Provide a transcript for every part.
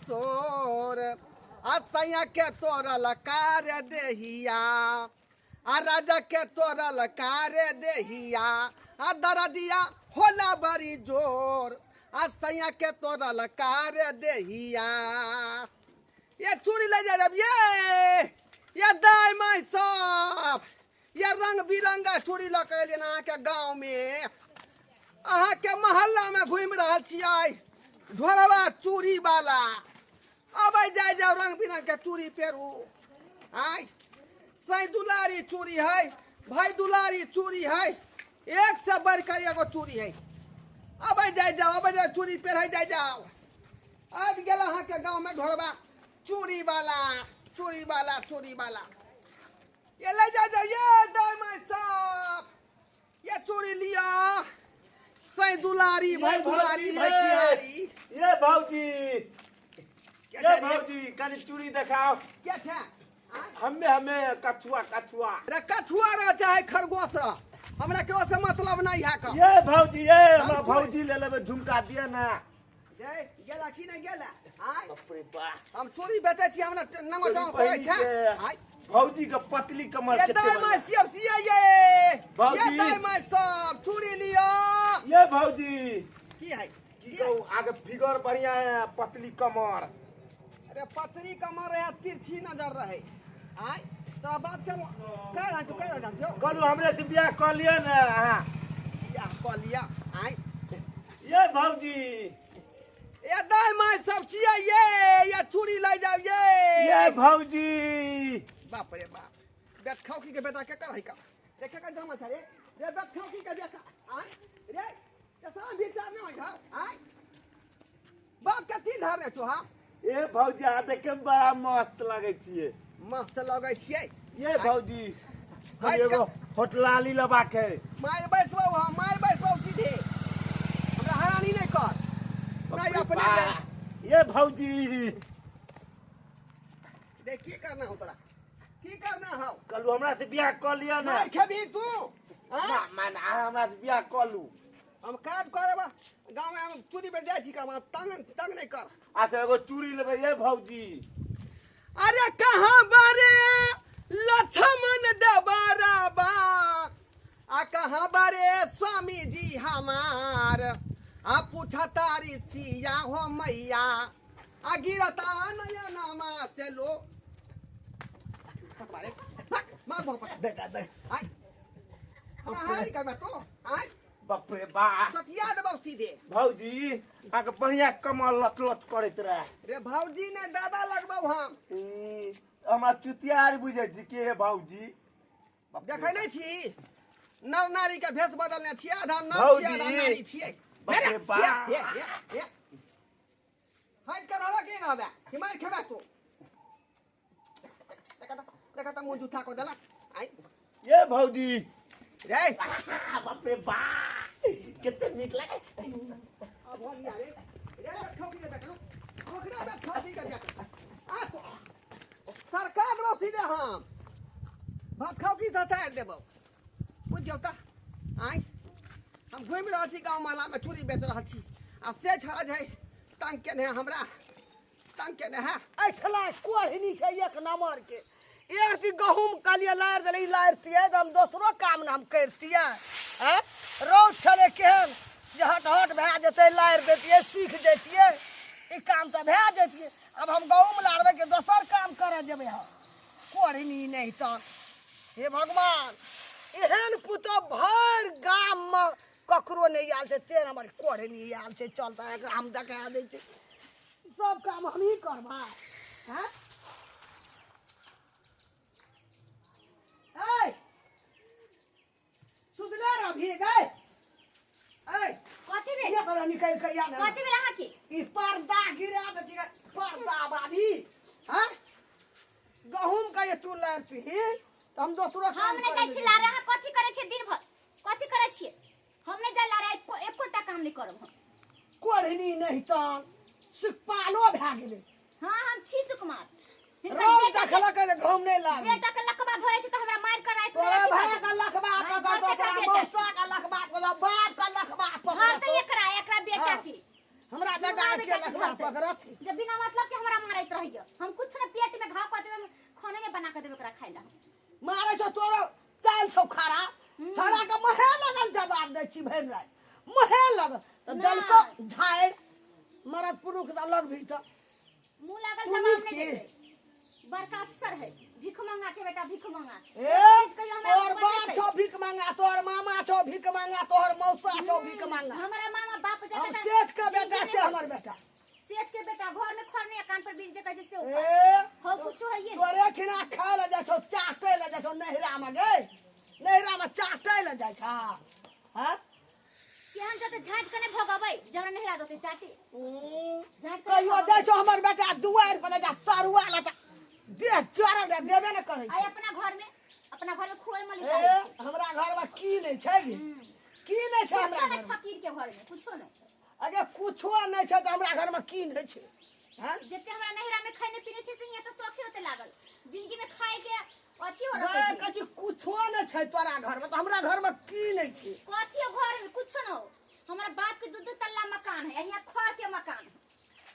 शोर आ सैया के तोड़ल कार देहिया आ राजा के तोड़ल कार देहिया आ दरदिया होला बड़ी जोर आ सैया के तोड़ल कार देहिया। ये चूड़ी ले जा जब ये दाई माई सब ये रंग बिरंगा चूड़ी लऽ के एलियन अहाँके गाँव में, अहाँके मोहल्ला में घूमि रहल छियै ढोरवा चूड़ी वाला। अबै जाय जाउ रंग बिरंग के चूड़ी पेरू। आय सै दुलारी चूड़ी है, भाई दुलारी चूड़ी है, एक से बढ़कर एगो चूड़ी है। अबै जाय जाउ, अबै जाय चूड़ी पेरै जाय जाउ। आबि गेल अहाँके गाँव में ढोरवा चूड़ी वाला, चूड़ी वाला, चूड़ी वाला। ये ले जा जाओ ये दाई माई साहब, ये चूड़ी लिया सै दुलारी भाई दुलारी भाई किहारी। ये भौजी, ये भौजी कनी चूड़ी देखाओ। क्या था? हमें हमें कछुआ कछुआ। अरे कछुआ रह चाहे खरगोश रह, हमरा केओ से मतलब नहीं है का। ये भौजी, ये हमरा भौजी ले लेबे झुमका दिया ना। जय गेला की नहीं गेला? आय बाप रे बाप, हम चूड़ी बेचै छी, हमरा नंगो चंगो करै छै। आय भौजी के पतली कमर ये के दाई माई सब सिया ये भौजी। ये दाई माई सब चूड़ी लियो। ये भौजी की है? की कहू, आगे फिगर बढ़िया है, पतली कमर। अरे पतली कमर है, तिरछी नजर रहे। आय तोरा बाप के कह रहल छौ, कह रहल छौ। कहलू हमरे से बियाह कऽ लिअ ने अहाँ। बियाह कऽ लिअ। आय ये भौजी, ये दाई माई सब छियै ये चूड़ी लै जाउ ये। ये भौजी, बाप रे बाप, बेट खौकी के बेटा के कर है का देखे का जमा छै रे। रे बेट खौकी के बेटा आय रे, ऐसा विचार नहीं होय घर। आय बाप के तीन धरने छौ। हां ए भौजी, अहाँ देखे में बड़ा मस्त लगै छियै। मस्त लगै छियै। ये भौजी, एगो होटलाली लेबाक है। मार बैसबौ, हम मार बैसबौ सीधे, हमरा हरानी नहीं कर। नहीं अपने ये भौजी, देख की करना हो तोरा, की करना हो? कहलू हमरा से बियाह कऽ लिअ ने। मार खेबही तू? ना मान, अहाँ हमरा से बियाह कऽ लू। हम काज करब गाँव में, हम चूड़ी पे जाइ छी काम, तंग तंग नहीं कर। अच्छा एगो चूड़ी लेबै ये भौजी। अरे कहाँ बारे लक्ष्मण दबराबा आ कहाँ बारे स्वामी जी हमार आ पूछा तारी सिया हो मैया आ गिरता नयनमा से लो। बारे मार बहुत देखा देख। आय हमरा हारी करबा तो। आय बाप रे बाप, सतिया देबौ सीधे। भौजी अहाँके बढ़िया कमर लच लच करैत रहे। रे भौजी ने दादा लगबौ हम। हमरा चुतियार बुझै छी के हे भौजी? देखै नहीं छी नर नारी के भेष बदलने छियै, आधा नर छियै आधा नारी छियै। बाप रे बाप, हट कर रहबा के रहबा हिमार खेबा तू। देखा देखा त मुंह जूठा को देला। आय ये भौजी रे, बाप रे बाप, कते नीक लागे। अब हो लिया रे रे, खाओ के देखलो ओकरा में खा दी के देख। आ सरकार देबौ सीधे, हम भात खाओ की ससार देबौ बुझ जाउ त। आय हम घूमि रहल छी गाँव महला में, चूड़ी बेच रहल छी आ से छड़ा छै तंग केने हमरा, तंग केने है। एठला कोढ़नी छै एक नंबर के। एक ती गहूम कहलियै लारि देलै, ई लारितियै तऽ हम दोसरो काम ने हम करितियै। आँय रौद छलै केहन जे हट हट भए जेतै, लारि दैतियै सूखि जैतियै, ई काम तऽ भए जैतियै। आब हम गहूम लारबै कि दोसर काम करऽ जेबै हम? कोढ़नी नहि तऽ हे भगवान, एहन पुतोह भरि गाममे ककरो नहि आयल छै, तेहन हमर कोढ़नी आयल छै। चल तऽ एकरा हम देखा दै छी, सब काम हमही करबै। आँय सुतले रहबही गै? ऐ कथी भेल? ये बड़ा निकल के या ना। कथी भेल अहाँ के? ई पर्दा गिरा दै छी, पर्दा बाधी। हां गहूम के जे तू लारतिही तऽ हम दोसरो काम हम नहि जाइ छी लारे। अहाँ कथी करै छियै दिन भर? कथी करै छियै? हम नहि जाइ लारे, एकोटा काम नहि करब हम। कोढ़नी नहि तऽ सुखपालो भए गेलै। हाँ हम छी सुकुमार। रौद देखलक रे गहूम नहि लागल। बेटा के लकवा धरै छै तऽ हमरा मारि कर राति में। तोरा भाय के लकवा पकड़तौ, तोरा मौसा के लकवा पकड़तौ, बाप के लकवा पकड़तौ। हाँ तऽ एकरा एकरा बेटा के। हमरा बेटा हमरा के बेटा के लखवा धरतै। पकड़त। जब बिना मतलब के हमरा मारैत रहैया, हम कुछ न पेट में घाव कऽ देबै, खाने में बना के देबै ओकरा खाइ ला। मारे छौ तोरो चाल छौ खरा छड़ा के महे लगल जवाब दै छी भरि राति महे लगल तऽ नहि। देलको झाड़ि मरद पुरुष अलग भीतर मुंह लागल तू जवाब नीक नहीं छी। देते। बड़का अफसर है, भीख मांगा के बेटा, भीख मांगा। ए, एक चीज कहियो हमरा तोहर ऊपर बाप नहीं। छौ भीख मांगा, तोहर मामा छौ भीख मांगा, तोहर मौसा छौ भीख मांगा। हमारा मामा बाप हम जगह सेठ के बेटा छै हमर बेटा। सेठ के बेटा घर में खर नहीं, कान पर बीज जे कहै छै से ऊपर। ए, हो कुछो है ये। तोरे ठिना खाय लए जाइ छौ, चाटै लए जाइ छौ नैहरा मे गे, नैहरा मे चाटै लए जाइ छौ। हाँ? केहन जते झाँट के नहीं भगबै, जब नैहरा जते चाटी। झाँट के कहियो जाइ छौ हमर बेटा दुआरि पर जा तरुआ लए तऽ देह चढ़ल जाय, देबे ने करै आई छै। अपना घर में खुए मली ए, जाइ छै। हमरा घर मे की नहि छै गे? की नहि छै कुछो हमरा नहीं घर मे? फकीर के घर में कुछो नहीं। अरे कुछो नहि छै तऽ हमरा घर मे की नहि छै? हाँ? जते हमरा नैहरा में खाने पीने छै से यहाँ तऽ शौखे होते लागल। जिंदगी में खाए के अथी हो गए रहते। कहै छी कुछो नहि छै तोरा घर मे तऽ हमरा घर मे की नहि छै? कथी हो घर में कुछो न हो। हमरा बाप के दू दू तल्ला मकान है, यहाँ खर के मकान है।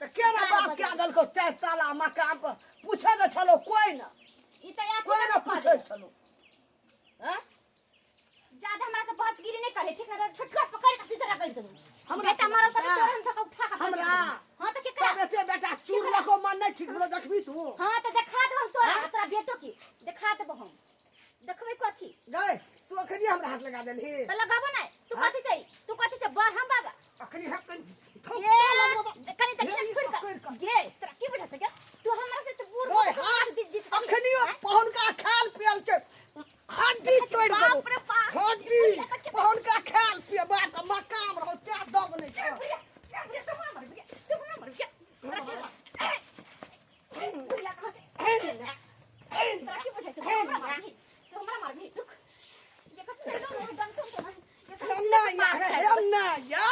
तऽ केना बारह बाप बजे। के देलकौ 4 ताला मकान पर? पूछे तऽ छलौ कोइ न, ई तऽ अथी कोइ न कऽ पूछै देलक। छलौ। हाँ? ज्यादा हमरा से बहसगिरी नहीं करे, ठीक ना? छोटका पकड़ के सीधा रगड़ देबो। हमरा बेटा मारो त से तोर हम धक्का उठा के हमरा? हां त केकरा? तब एते बेटा चूर लको मन नहीं ठीक भेलो, देखबी तू? हां त देखा देबो हम तोरा, हाँ? तोरा बेटो की देखा देबो हम। देखबै कथी? गए तू अखनी हमरा हाथ लगा देलही। त लगाबो नहीं। तू हाँ? कथी चाहिए? तू कथी चाहिए? बर हम बाबा। अखनी हम कनी ए, कनी देखिए हे, थोड़ पकड़ कर। कऽ। गे तोरा की बुझा छै गे? तू हमरा से त बूढ़ ओए, तू हमरा से हाथ जीत जीत के- अखनी हाँ? पहुन का खाल पियल छै, हड्डी देखै छी, तोड़ि देबो। बाप रे बाप। हड्डी पहुन का खाल पिय बाप का मकाम रहो त्या दब नहीं छै। बुढ़िया, बुढ़िया, तू हमरा मारबी, तू हमरा मारबी। बुढ़िया कहाँ से? तोरा की बुझाइ छै? तू हमरा मारबी, तू हमरा मारबी, रुक। ये कथी छै? डम, डम, डम, डम, ये कथी छै? ना या हे ना या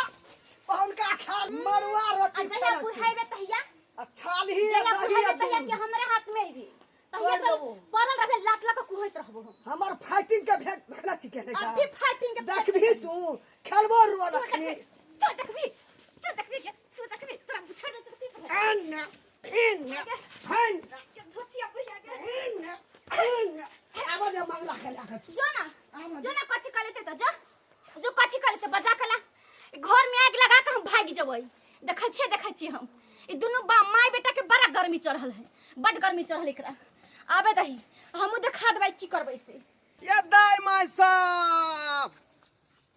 पहुन का खाल मरुआ रोटी आ जहिया खेलै छी। बुझाइबे तहिया, आ छालही जहिया दही बुझाइबे आ तहिया दूध। कि हमरे हाथ में अइबी। तहिया तोड़ि तो देबो। पड़ल रहबे, लात लात के कुहैत रहबो हम। हमर फाइटिंग के भेंट देखना छी केने छै? अभी फाइटिंग के देखबी तू खेलबो रोल तू अखनी। देखबी, तू देखबी, तू देखबी गे, तू देखबी, तोरा छोड़ दे, तू देखबी। एन एन एन के धोचिया बुढ़िया गे। एन एन आब दे मामला खेला के जो ना, आब जो ना कथी कर लेते तो जो, जो कथी कर लेते बजा के ला। घर में आग लगा के हम भागि जेबै। देखै छियै, देखै छियै हम। ई दुनू बा माय बेटा के बड़ा गर्मी चढ़ल है, बड गर्मी चढ़ल एकरा। आबे दही, हमहूँ देखा देबै की करबै से। ये दाई माय साहब,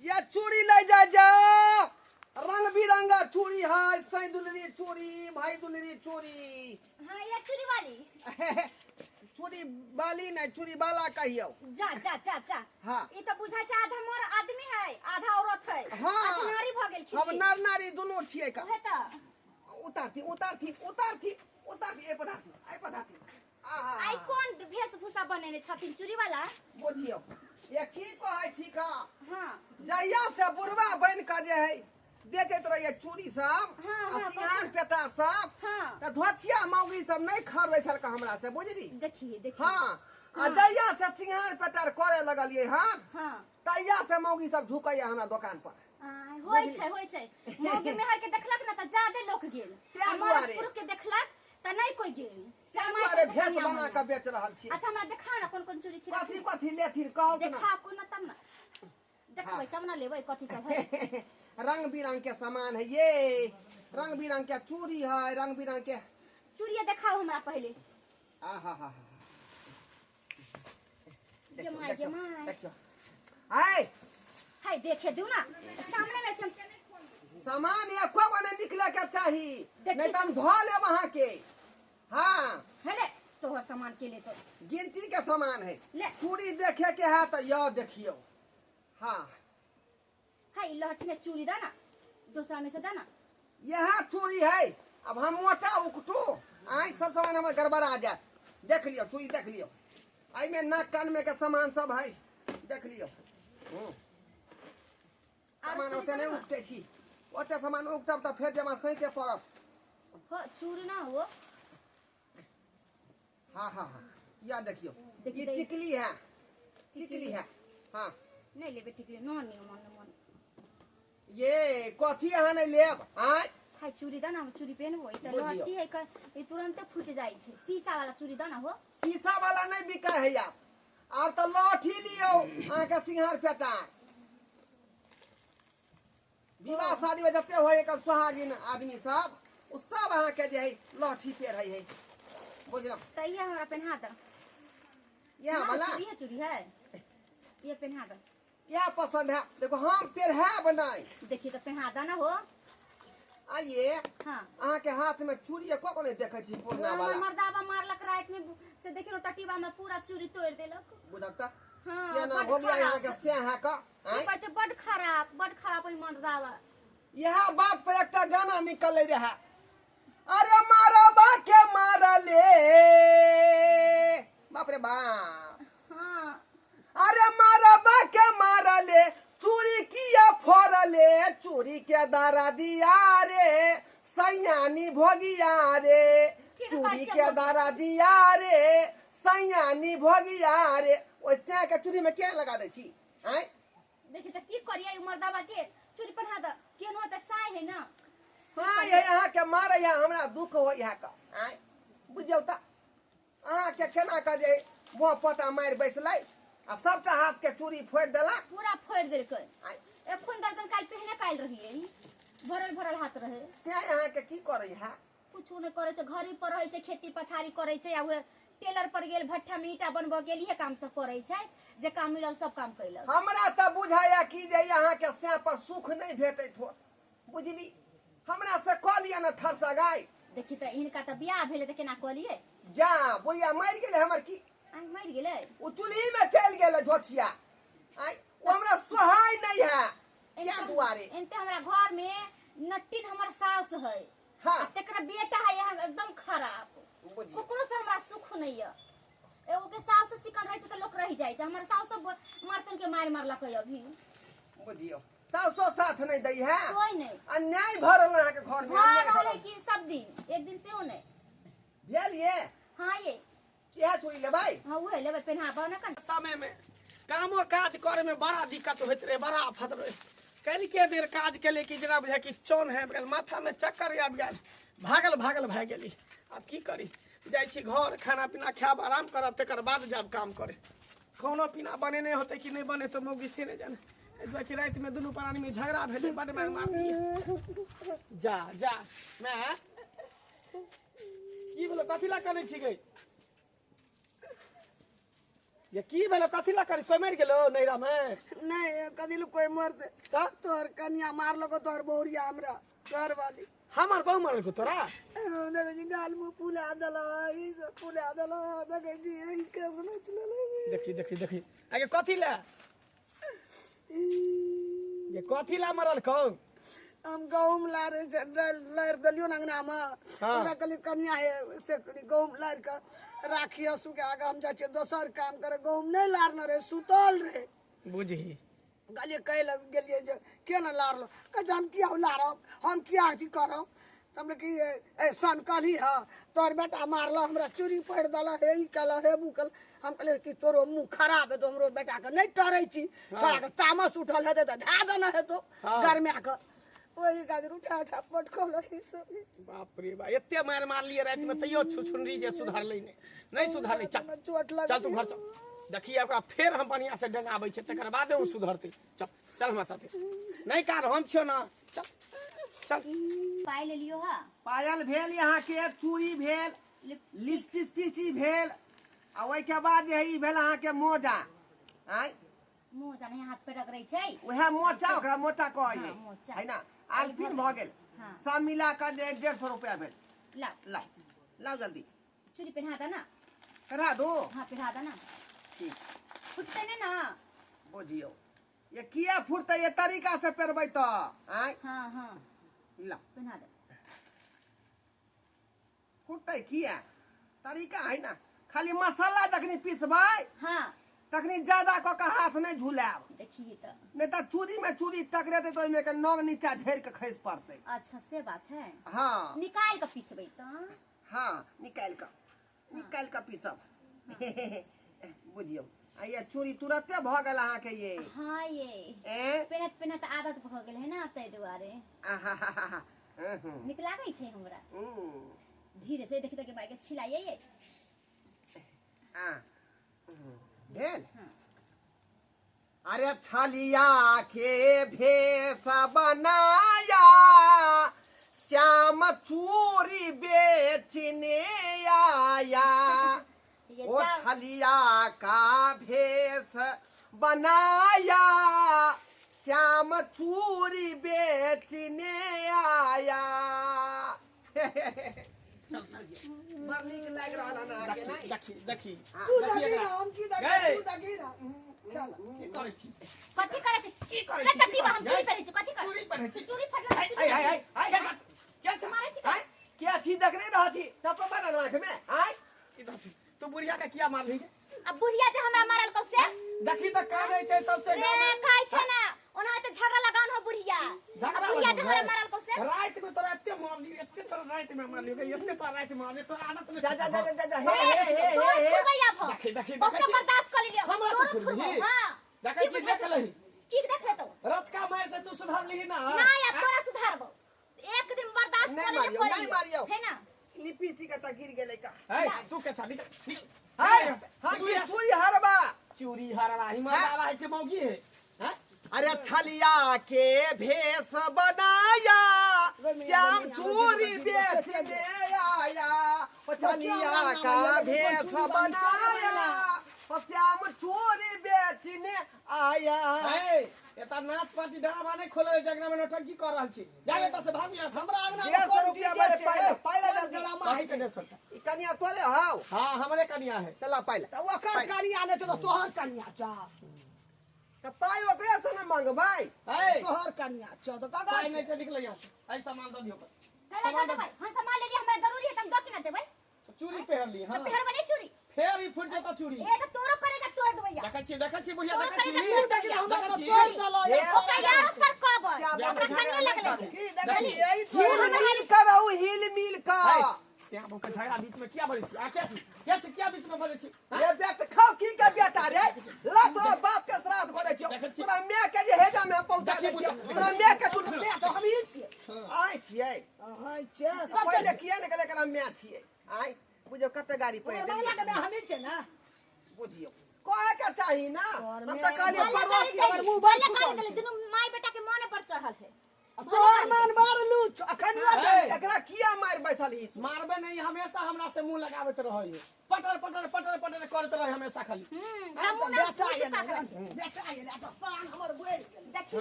ये चूड़ी ले जा जा, रंग बिरंगा चूड़ी है, सई दुलरी चूड़ी, भाई दुलरी चूड़ी। हाँ ये चूड़ी वाली। चूड़ी वाली नहीं, चूड़ी वाला कहियो। जा जा जा जा। हाँ। ई तो बुझा छै आधा मोर आदमी है, आधा औरत है। हाँ। आधा नारी भ गेल हम नर नारी दुनू छियै का। उहे त। उतारथी उतारथी उतारथी उतारथी, ए पधाथी, ए पधाथी। आहा। आई कोन वेशभूषा बनेने छथिन चूड़ी वाला? बुझियौ ये की कहै छी का? हाँ। जहिया से बुढ़वा बनि कऽ जे है बेचैत रहियै चूड़ी सब हाँ, आ हाँ, सिंघार पेटा सब, हाँ। तऽ धोछिया मौगी सब नहि खरीदै छलकै हमरा से, बुझली? देखिए, देखिए। हाँ, आ जहिया से सिंघार पेटार करे लगलियै हन, हाँ। तहिया से मौगी सब झुकैया हमरा दोकान पर। आय, होइ छै, होइ छै। मौगी मेहर के देखलक ना तऽ जादे लोक गेल। तें आ मरद दुआरे। पुरुष के देखलक तऽ नहि कोइ गेल। तें से दुआरे माय भेष कनिया बना मनिया। कऽ बेच रहल छी। अच्छा हमरा देखा ना कोन कोन चूड़ी छै। कथी कथी लेथिन कहू ना। देखा कोन तब ना। देखबै तब ना लेबै कथी सब है। रंग बिरंग के सामान है ये, रंग बिरंग के चूड़ी है, रंग बिरंग के चूड़िया देखाओ हमरा पहले। आहा हा हा। गे माय, गे माय। देखियो। आय। हाय देखे दिउ ना, सामने में छै। सामान एको गो नहि निकले के चाही, देखी। नहीं तऽ हम धो लेब अहाँ के। हाँ। हेले तोहर सामान के ले तो। गिनती के सामान है। ले। चूड़ी देखे के है तऽ यौ देखियौ। हाँ। हाय लहठी ने चूड़ी दा ना, दोसरा में से दा ना। यह चूड़ी है, अब हम मोटा उकटू आइ सब सामान हमर गड़बड़ा जायत। देख लियौ चूड़ी देख लियौ, एहिमे नाक कान में के सामान सब है, देख लियौ। सामान चूड़ी ओते सब नहि ना? उकटै छी, ओते सामान उकटब तऽ फेर जमा सैते पड़त। हो चूड़ी ना हो। हाँ हाँ हाँ यह देखियौ, देखी ई दही। टिकली है, टिकली है। हाँ। नहीं लेबे टिकली, न नहीं मन मन। ये कथी अहाँ नहीं लेब? आँय खाइ चूड़ी द ना, हम चूड़ी पहनबो। ई त बुझियौ। लहठी है, ई तुरंते फूट जाइ छै। शीशा वाला चूड़ी द ना हो। शीशा वाला नहीं बिकै है आब, आब तऽ लहठी लियौ अहाँके सिंघार पेटा। विवाह शादी में जते होय एकर सुहागिन आदमी सब, ओ सब अहाँके जे है लहठी पेरहै है, बुझलहुँ? त इहे हमरा पहना द। इएह ना, वाला चूड़ी है, चूड़ी है, ये पहना द। इएह पसंद है? देखो हम पेरहब नहि। देखिए त पहना द ना हो। आइए। हाँ। अहाँके हाथ में चूड़ी एको को नहीं देखै छी पुरना हमर वाला। मर्दाबा मारलक रात में से, देखियो टटीबा में पूरा चूड़ी तोड़ देलक। बुझक तऽ हाँ। केना बड हो गया खराब। अहाँके से अहाँके आँय? कहै छै बड खराब, बड खराब ओहि मर्दाबा। इएह बात पर एकटा गाना निकलै रहे, अरे मारबा के मारले, बाप रे बाप। हाँ। अरे मारबा के मारले, चूड़ी किया फोड़ले, चूड़ी के दारा दिया रे सैयानी भोगिया रे, ठीक चूड़ी है, के दारा दिया रे सैयानी भोगिया रे। ओहि सैया के चूड़ी में किया लगा दै छी आँय? देखी त की करियै, ई मर्दाबा के चूड़ी पहना द, केनो त साय है ना। साँय है अहाँके मारै है, हमरा दुख होइ है कऽ आँय? बुझियौ तऽ अहाँके केना कऽ जे मुँह पोता मारि बैसलै आ सबटा हाथ के चूड़ी फोड़ि देलक। पूरा फोड़ि देलकै। आँय? एखन दर्जन काल्हि पहिने काल्हि रहियै, भरल भरल हाथ रहे। से अहाँके की करै है? कुछो नहि करै छै, घरे पर रहै छै, खेती पथारी करै छै आ उहे टेलर पर गेल, भट्ठा में ईंटा बनबऽ गेल, इहे काम सब करै छै। जे काम मिलल सब काम कैलक। हमरा तऽ बुझाया कि जे अहाँके सैं पर सुख नहि भेटैत होत, बुझली? हमरा से कऽ लिअ ने ठरसा गाय। देखी तऽ हिनका तऽ बियाह भेलै तऽ केना कऽ लियै? जा बुढ़िया मरि गेलै हमर की। आइ मरि गेलै? ओ चूल्ही में चलि गेलै झोछिया। आइ ओ हमरा सोहाय नहीं है क्या दुआरे। एनते हमरा घर में नट्टिन हमर सास है। हाँ। आ तेकरा बेटा है यहाँ एकदम खराब। बुझी। ककरो से हमरा सुख नहीं है। एगो के सास चिकन रहे छै तऽ लोक रहि जाइ छै, हमर सास सब मारतन के मारि मारलक है अभी। बुझियौ सासो साथ नहीं दै है। कोई नहीं। अन्याय भरल अहाँके घर में। हाँ, अन्याय रहल है भरल कि सब दिन, एक दिन सेहो नहीं भेल ये। हाँ ये किया चूड़ी लेबै? हाँ उहे लेबै, पेन्हाबऽ ने कन। समय में कामो काज करे में बड़ा दिक्कत होइत रहे, बड़ा आफत रहे। कनिके देर काज केले कि जेना बुझाय कि चौन आबि गेल, माथा में चक्कर आबि गेल, भागल भागल भए गेली। आब की करी, जाइ छी घर, खाना पीना खायब, आराम करब, तकर बाद जायब काम करे। खानो पीना बनेने होतै कि नहि बनेतै मौगी से नहि जाने। एहि दुआरे कि रातिमे दुनू प्राणी में झगड़ा भेलै, बड मारि मारलियै। जा जा माय, की भेलो? कथी ला करै छी गै? ये की भेलो? कथी ला करै? कोइ मरि गेलो नैरा में? नहीं कदी लोग कोई मरते तऽ तोहर कनिया मारलको तोहर बहुरिया हमरा घर वाली। हमर बहु मरलको तोरा? देखै छी गाल मुँह फुला देला, ई सब फुला देला, देखै छी ई केस नोचि लेलक। देखी देखी देखी आगे कथी ला, ये कथी ला मरल कौ? हम गहूम लारे लारि देलियौ ने अंगना में। हाँ। ओकरा कहलियै कनिया हे से कनि गहूम लारि कऽ राखियौ सुखा कऽ, हम जाइ छियै दोसर काम करे। गहूम नहि लारने रहै, सुतल रहै। बुझही। कहलियै कहै लए गेलियै जे के ने लारलो? कहै छै हम किया लारब, हम किया अथी करब। तऽ हम कि ए सन कहली हँ तोहर बेटा मारलक हमरा, चूड़ी पहिर देलक, हे ई केलक हे उ केलक। हम कहलियै कि तोरो मुँह खराब हेतौ, हमरो बेटाके नहि टरै छी, छोड़ाके तामस उठल हेतै तऽ धए देने हेतौ। हाँ। गरमाए कऽ ओहि खातिर उठा उठा पटकल ई सब। बाप रे बा, एते मारि मारलियै राति में तैयो छुछुनरी जे सुधरलै नहि, नहि सुधरलै। चल। चोट लग। चल तू घर चल, देखिए ओकरा फेर हम बढ़िया से डंगाबै छै, तकर बादे ओ सुधरतै। चल चल हमरा साथे, नहि कार हम छियौ ना, चल चल। पाइ लेलियो हा? पायल भेल अहाँके, चूड़ी भेल, लिपस्टिक भेल आ ओहिके बाद जे है ई भेल अहाँके मोजा। आँय? मोजा नहीं हाथ पे रगड़ै छै। उएह मोचा, ओकरा मोचा कहै हाँ, है। मोचा। है ना, आलपिन भऽ गेल। हाँ। सब मिला कऽ जे 150 रुपया भेल। लाओ। लाउ लाउ जल्दी। चूड़ी पहिना दे ना। करा दू? हाँ पहिना दे ना। ठीक। फुटतै नहि ना? बुझियौ ये किया फुटतै, ये तरीका से पेरबै तऽ। आँय? हाँ हाँ। लाउ। पहिना दे। फुटतै किया, तरीका है ना। खाली मसाला जखनी पिसबै हाँ तखनी ज्यादा कऽ के हाथ नहि झुलायब। देखिए तऽ। नहि तऽ चूड़ी में चूड़ी टकरेतै तऽ ओहिमे के नग नीचा झड़ि के खसि पड़तै। अच्छा से बात है। हाँ। निकाल कऽ पिसबै तऽ। हाँ निकालि कऽ, निकालि कऽ पीसब। बुझियौ आ ये चूड़ी तुरते भऽ गेल अहाँके ये। हाँ ये। ए पेनत पेनत आदत भऽ गेल है ना, ताहि दुआरे। आहाहाहा। नीक लागै छै हमरा। धीरे से देखि देखि माय के छिलाइए। आ भेल। अरे छलिया के भेष बनाया श्याम चूरी बेचने आया। ये ओ जाओ। छलिया का भेष बनाया श्याम चूरी बेचने आया। बड़ नीक लागि रहल हन अहाँके नहि? देखी देखी। तू देखी देखी एकरा। ना, हम की देखी? गए। तू देखी ना। चल। की करै छी? कथी करै छी? की करै रे छी? टट्टी बा, हम की चूड़ी करै पहिरै छी। कथी करै? चूड़ी पहिरै छी। चूड़ी फटल छै, चूड़ी आय आय पहिरै आय आय क्या छै? मारै छी? आय क्या छी देखने रहथी तब बनल आँख में आय। इधर से तू बुढ़िया के किया मारली? अब बुढ़िया जे हमरा मारल कौ से देखी तऽ कानै छै सबसे रे गाँव में। कहै छै ना, ओना तऽ झगड़ा लगान हो बुढ़िया। झगड़ा अब बुढ़िया जे लगल हमरा है। मारल कौ से। राति में तोरा एते मारली, एते तोरा राति में मारली, एते तोरा राति में मारली, तोरा आदत नहीं। जा जा जा जा जा, हे रे, हे हे तोरा हे हे। थुरबै आब हम। देखी, देखी, बहुते देखै छी। बर्दाश्त कऽ लेलियै। हमरा तोरो तो थुरबही। थुरबौ, हाँ। देखै की छी, बुझै देख लही। की देख लेतौ? रतका मारि से तू सुधरलिही ना। नहीं, अब तोरा सुधारबौ। एक दिन बर्दाश्त नहीं कऽ लेलियै, मारियौ, कऽ नहीं लेलियै। मारियौ। है ना? लिपस्टिक कतऽ गिर गेलै का? है, तू के छा, निकल निकल। है, निकल यहाँ से, हम निकल छी यहाँ से। चूड़ी हरबा। चूड़ी हरवा ही मर्दावा है के मौगी है? हैं? अरे छलिया के भेष बनाया श्याम चूड़ी बेचने आया। ओ छलिया का भेष बनाया ओ श्याम चूड़ी बेचने आया। है, एतऽ नाच पार्टी ड्रामा नहि खोलल है, जगना में नौटंकी कऽ रहल छी। जाबे एतऽ से भाग यहाँ से। हमरा अंगना में 150 कोन रुपया डीजे बड़े छै? पाइला, पाइला कोन जल्दी। ड्रामा होइ छै? 150 रुपया। ई कनिया तोरे हौ? हाँ, हमरे कनिया है। चला पाइला। तऽ ओकर कनिया नहि छौ तऽ तोहर कनिया छौ। तऽ पाइ ओकरे से ने मांगबै। है, तोहर कनिया छौ तऽ ककर पाइ नहि छै? छै, निकल यहाँ से। है, सामान दऽ दियौ। कैला दऽ देबै? हम सामान लेलियै, हमरा जरूरी है तऽ हम दऽ केना देबै? चूड़ी पहिरली, हाँ। तऽ पहिरबै नहि चूड़ी? फेर ई फुटि जेतौ चूड़ी। ए, तऽ तोरो करेजा तोड़ि देबै यार। देखै छी, देखै छी बुढ़िया, तोरो देखै छी। करेजा तोड़ि देबै यार। हमरा देखै तऽ छी। तोड़ि देलौ यार। ओकरा यारो सरकबै। श्याम ओकरा झगड़ा कनिये नहि लगलै। करू। की देखै छी, एहि हिल तोहर मिल करौ, हिल मिल है, कऽ। श्याम ओकर झगड़ा बीच में किया बजै छी? आ, के छी? के छी? किया बीच में बजै छी? हाँ? रे बेटा खाओ की के बेटा रे, ला तोरा बाप के श्राद्ध करै छियौ, देखै छी। तोरा माय के जे हेजा में हम पहुंचा दै छियौ, तोरा माय के चुट माय तऽ हमही छियै। आय छियै। अहाँ छियै। तऽ पहिले किया ने कहले एकरा माय छियै? आय बुझियौ कते गाड़ी पढ़ि ओकर बंगला के देलियै। माय हमही छियै ने। बुझियौ कहे के चाही ना। तोहर हम तऽ माय- कहलियै भले पड़ोसी गाली अगर देली, मुँह भले बंद गाली छुटल देली, छै। दुनू माय बेटा के मन पर चढ़ल है। तोहर मन मारलू अखन है। एकरा किया मारि बैसल ही? मारबे नहीं, हमेशा हमरा से मुंह लगाबैत रहै है। पटर पटर पटर पटर करैत रहै हमेशा खाली। हम मुँह ना बेटा मुँह एलै, चिपका के रखी। बेटा एलै तऽ शान हमर बढ़ि गेल। देखी,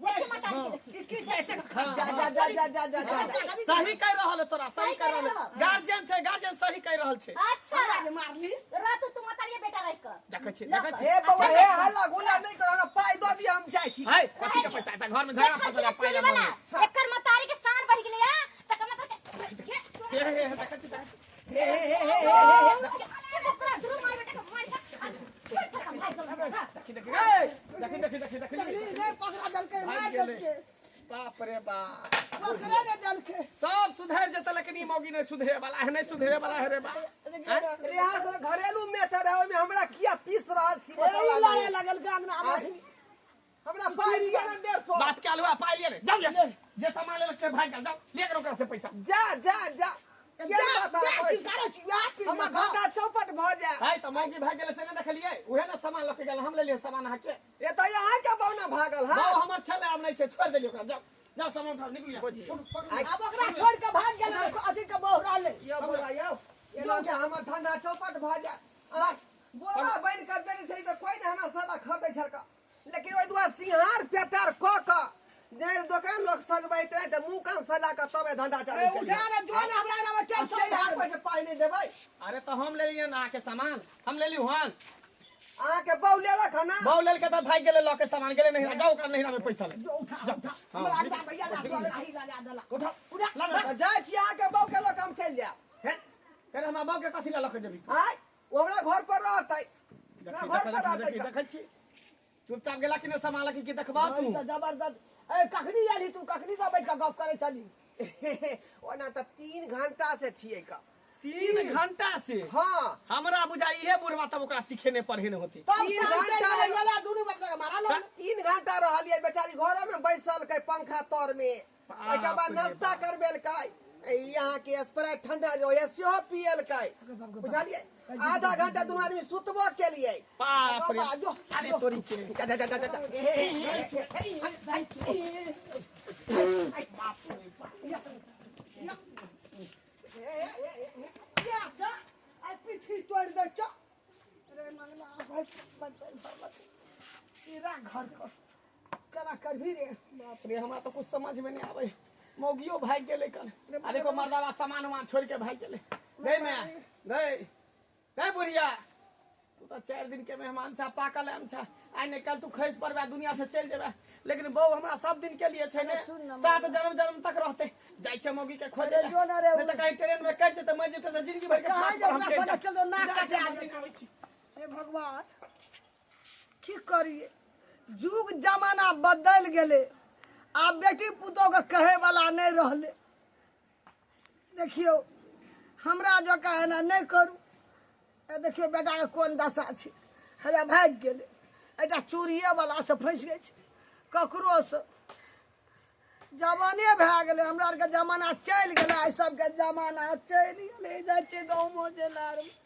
देखी माता के देखी। ई की छै एतेक जा जा जा जा जा जा जा जा। सही कहि रहल है तोरा, सही सही कहि रहल है। कहि रहल। गार्जियन छै, गार्जियन सही कहि रहल छै। अच्छा, हमरा जे मारली? रातू तू मातारिये बेटा रहि कऽ। देखै छी, लऽ देखै कऽ। छी। हे बौआ हे, हल्ला गुल्ला नहि करू, हमरा पाइ दऽ दिअ, हम जाइ छी। है, कथी के पैसा? एतऽ घर में झगड़ा देखै फसल छी है, ने पाइ चूड़ी लऽ वाला, मांगे। एकर मातारी के शान बढ़ि गेलै आ, तकर मातारी के हे हे हे, देखै छी, देखै छी। हे हे हे हे हे हे हे। तोरा दुनू माय बेटा के मारि कऽ छोड़ि कऽ भागि गेलौ। देखी देखी, ए, देखी देखी देखी देखी। देखली नहि पकड़ा देलकै, मारि भागि गेलै। देलकै। बाप रे बाप, पकड़े नहि देलकै। सब सुधरि जेतै लेकिन ई मौगी नहि सुधरे वाला है, नहि सुधरे वाला है रे बाप। रे अहाँ सब घरेलू मैटर है, ओहिमे हमरा किया पीस रहल छी एहि मसाला लड़े में? लगल गांगना हमरा। आय। हमरा पाइ दिअ ने 150। बाप के आलुआ पाइ लिए रे, जाओ यहाँ से। जे सामान लेलक से भागि गेल, जाओ ले के ओकरा से पैसा। जा जा जा, जा, क्या बात जा, करै की छी? करै छी? वएह चीज हमर ने खा। धंधा चौपट भऽ जाय। है तऽ मौगी भागि गेलै से नहि देखलियै? उहे ने सामान लऽ के गेल, हम लेलियै सामान अहाँके। ए तऽ अहाँके बौना भागल बाउ हँ? हमर छलै, आब नहि छै, छोड़ि देलियै ओकरा। जाओ जाओ, सामान उठाउ, निकलू यहाँ से। बुझियौ। उठू, आब ओकरा छोड़ि कऽ भागि गेल, अथी के बहु रहलै। यौ बौआ यौ, एना जे हमर धंधा चौपट भऽ जाय। आय बुढ़वा बनि कऽ बेटी छै तऽ कोइ नहि हमरा सदा खदै छलका, लेकिन ओहि दुआरे सिंहार पेटार कऽ कऽ जे दोकान लोक सजबैत रहै तऽ मुँह कान सजा कऽ तबे धंधा ए, चालू उठा केलियै। ने, जो ने हमरा एना आब टेंशन से भए अहाँ गेल। के पाइ नहि देबै? अरे तऽ हम लेलियै ने अहाँके सामान, हम लेली हन। अहाँके बहु लेलक हन ना? बाउ लेलकै तऽ भागि गेलै लऽ के सामान, गेलै नहिरा। जाओ ओकरा नहिरा में पैसा ले। जो उठा, उठा। हमरा अंगना भैया ला, तोरा लाही लगा देलक। उठाउ, उठा। ला ना। तऽ जाइ छी अहाँके बहु के लऽ कऽ हम चलि जायब। हे, फेर हमरा बाउ के कथी लए लऽ के जेबही? आँय, ओ हमरा घर पर रहतै, देखी, हमरा घर देखी, पर देखी, रहतै। देखै छी चुपचाप गेला कि नहि सामान लऽ के, की देखबा ई तू? तऽ जबरदस्त। ए, कखनी एलही तू? कखनी से बैठ कऽ गप करै छली? ओना तऽ 3 घंटा से छियै का। 3 घंटा से? हाँ। हमरा बुझा इहे बुढ़वा तब ओकरा सिखेने पढ़ेने होती। तब 3 साँझ चढ़ि घंटा गेलै, एला दुनू बाप के मारा लो। 3 घंटा रहलियै, बेचारी घरे में बैसल कै पंखा तर में। ओहिके बाद नाश्ता करबेलकै, ई अहाँके स्प्राइट ठंडा जो है सेहो पियलकै, बुझलियै? आधा घंटा दुनू आदमी सुतबो केलियै। बाप रे। बाबा, जो, अरे तोरी के। जा, जा, जा, जा, जा। ए, ए, ए, ए, ए, ए, बाप रे बाप। आइ पीठी तोड़ि दै छौ रे मंगला। भाइ भगवती, ई घर कर केना करबही रे? बाप रे, हमरा तो कुछ समझ में नहीं आवे। मौगियो भाग गेलै कल, आ देखो मर्दावा सामान उमान छोड़ के भाग गेलै। रे मैं रे रे बुढ़िया, तू तो 4 दिन के मेहमान छा, पाकल आम छा, आइ ने कल तू खसि पड़बे, दुनिया से चलि जेबे, लेकिन बहू हमरा सब दिन के लिए छै ने, सुन ना, 7 जन्म जन्म तक रहते। जाइ छै मौगी के खोजे अरे जो ना रे, नहीं तो कहीं ट्रेन में कटि जेतै, मरि जेतै तऽ जिंदगी भर के कहाँ फांस पर हम जेबै, चलि संगे जायब। चल, नाक जाइ छै, कटा मौगी आबै छी। हे भगवान, की करिए? जुग जमाना बदलि गेलै, आब बेटी पुतोहके कहैवला नहि रहलै। देखियौ, हमरा जकाँ एना नहि करू। ए देखियौ बेटाके कोन दशा छै, हैया भागि गेलै। एकटा चूड़िएवलासँ फँसि गेल छै, ककरोसँ। जवाने भए गेलै, हमरा आरके जमाना चलि गेलै, आइ सबके जमाना चलि गेलै। जाइ छै गहूमो जे लारमे।